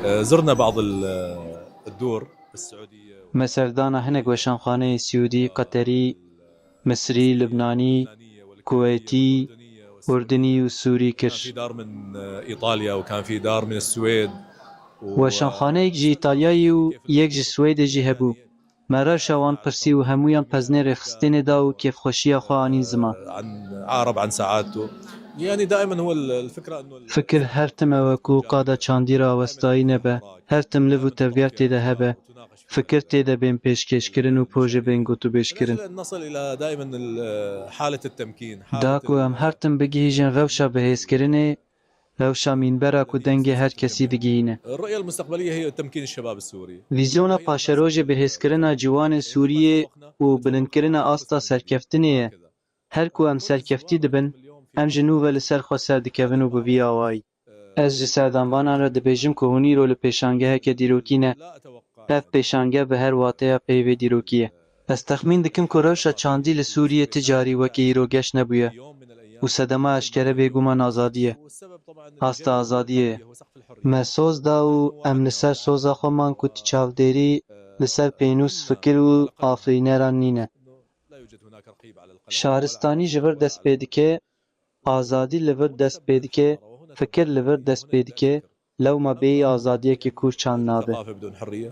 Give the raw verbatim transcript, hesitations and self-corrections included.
زرنا بعض ال- الدور السعودية. Me serdana hinek weşanxaneyê Siûdî, Qeterî, Misrî, Libnanî, Kuweytî, Urdinî û Sûrî kir. في دار من إيطاليا وكان في دار من السويد و- Weşanxaneyek ji Îtalyayê û yek ji Swêdê jî hebû. Me rewşa wan pirsî û hemûyan peznê rêxistinê da û kêfxweşiya xwe anîn ziman. عن عرب عن سعادته. يعني دائما هو ال- الفكرة انه ال- Fikir her tim ew e ku qada çandî re awestayî nebe, her tim liv û tevger tê de hebe, fikir tê de bên pêşkêşkirin û projê bên gotûbêjkirin. أن نصل إلى دائما ال- حالة التمكين، حالة Da ku em her tim bigihîjin rewşa bihêzkirinê, rewşa mînbera ku dengê her kesî digihîne. الرؤية المستقبلية هي تمكين الشباب السوري. Vîzyona paşerojê bihêzkirina ciwanê Sûriyê û bilindkirina asta serkeftinê ye. Her ku em serkeftî dibin, em ji nû ve li ser xwe ser dikevin û bi vî awayî. Ez ji serdanvanan re dibêjim ku hûn îro li pêşangeheke dîrokî ne. Ev pêşange bi her wateya peyvê dîrokî ye. Ez texmîn dikim ku rewşa çandî li Sûriyê ti carî wekî îro geş nebûye û sedema eşkere bêguman azadî ye. Asta azadiyê ye. Me soz da û em li ser soza xwe man ku ti çavdêrî li ser pênûs, fikir û afirîneran nîne. Şaristanî ji vir dest pê dike, azadî li vir dest pê dike, fikir li vir dest pê dike, lewma bêyî azadiyekî kûr çand nabe. ثقافة بدون حرية.